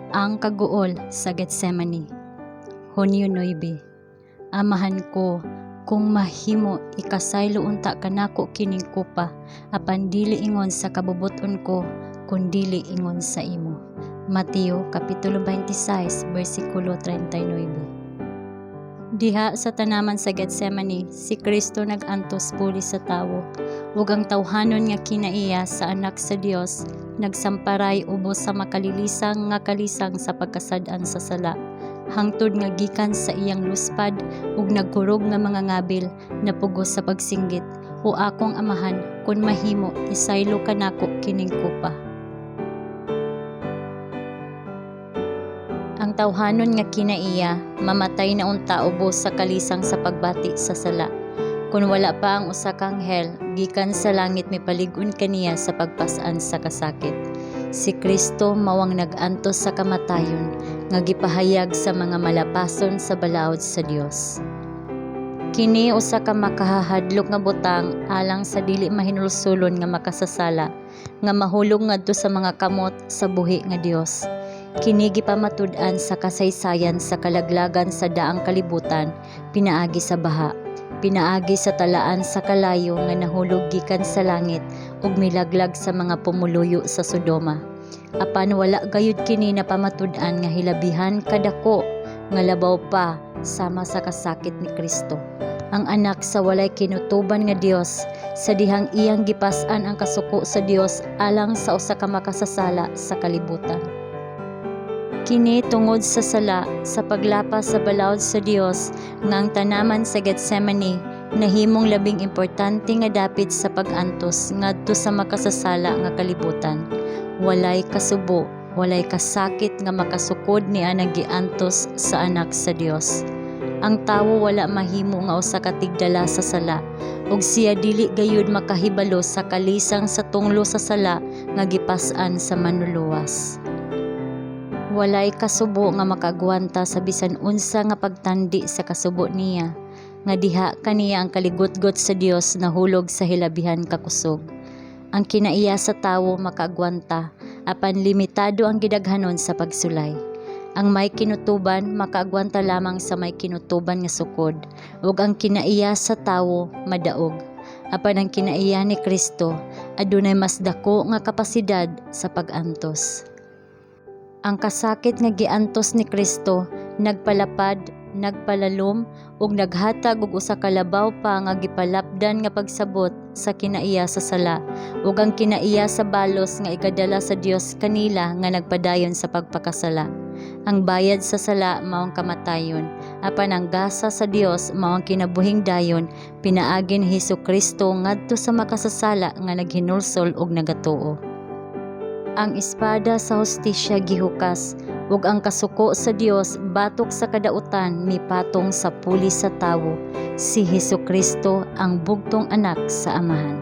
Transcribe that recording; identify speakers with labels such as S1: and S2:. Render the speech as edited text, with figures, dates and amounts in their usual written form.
S1: Ang kaguol sa Getsemani. Hunyo 9. Amahan ko, kung mahimo ikasaylo unta kanako kining kupa, apan dili ingon sa kabubut-on ko, kundili ingon sa imo. Mateo kapitulo 26 bersikulo 39. Diha sa tanaman sa Getsemani, si Kristo nag-antos puli sa tawo, ug ang tawhanon nga kinaiya sa Anak sa Dios nagsamparay ubos sa makalilisang nga kalisang sa pagkasad-an sa sala, hangtod nga gikan sa iyang luspad ug nagkurog nga mga ngabil napugos sa pagsinggit, "O akong Amahan, kon mahimo isaylo kanako kining kupa." Ang tawhanon nga kinaiya mamatay na unta ubos sa kalisang sa pagbati sa sala, kon wala pa ang usa ka anghel gikan sa langit mipalig-on kaniya sa pagpas-an sa kasakit. Si Kristo mao ang nag-antos sa kamatayon nga gipahayag sa mga malapason sa balaod sa Dios. Kini usa ka makahahadlok nga butang alang sa dili mahinulsulon nga makasasala nga mahulog ngadto sa mga kamot sa buhi nga Dios. Kini gipamatud-an sa kasaysayan sa kalaglagan sa daang kalibutan pinaagi sa baha, pinaagi sa talaan sa kalayo nga nahulog gikan sa langit ug milaglag sa mga pumuluyo sa Sodoma. Apan wala gayud kini napamatud-an nga hilabihan kadako nga labaw pa sama sa kasakit ni Kristo, ang Anak sa walay kinutuban nga Dios, sa dihang iyang gipas-an ang kasuko sa Dios alang sa usa ka makasasala sa kalibutan. Kini tungod sa sala sa paglapas sa balaod sa Dios nga ang tanaman sa Getsemani nahimong labing importante nga dapit sa pag-antos ngadto sa makasasala nga kalibutan. Walay kasubo, walay kasakit nga makasukod ni anang giantos sa Anak sa Dios. Ang tawo wala mahimo nga usa ka tigdala sa sala, ug siya dili gayud makahibalo sa kalisang sa tunglo sa sala nga gipas-an sa Manluluwas. Walay kasubo nga makaagwanta sa bisan unsa nga pagtandi sa kasubo niya, nga diha kaniya ang kaligutgot sa Dios nahulog sa hilabihan ka kusog. Ang kinaiya sa tawo makaagwanta, apan limitado ang gidaghanon sa pagsulay. Ang may kinutuban makaagwanta lamang sa may kinutuban nga sukod, ug ang kinaiya sa tawo madaog. Apan ang kinaiya ni Kristo adunay mas dako nga kapasidad sa pag-antos. Ang kasakit nga giantos ni Kristo nagpalapad, nagpalalom ug naghatag og usa ka labaw pa nga gipalapdan nga pagsabot sa kinaiya sa sala ug ang kinaiya sa balos nga igadala sa Dios kanila nga nagpadayon sa pagpakasala. Ang bayad sa sala mao ang kamatayon, apan ang gasa sa Dios mao ang kinabuhing dayon pinaagi ni Hesukristo ngadto sa makasasala nga naghinulsol ug nagatuo. Ang espada sa hustisya gihukas, ug ang kasuko sa Dios batok sa kadautan mipatong sa puli sa tawo, si Hesukristo, ang bugtong Anak sa Amahan.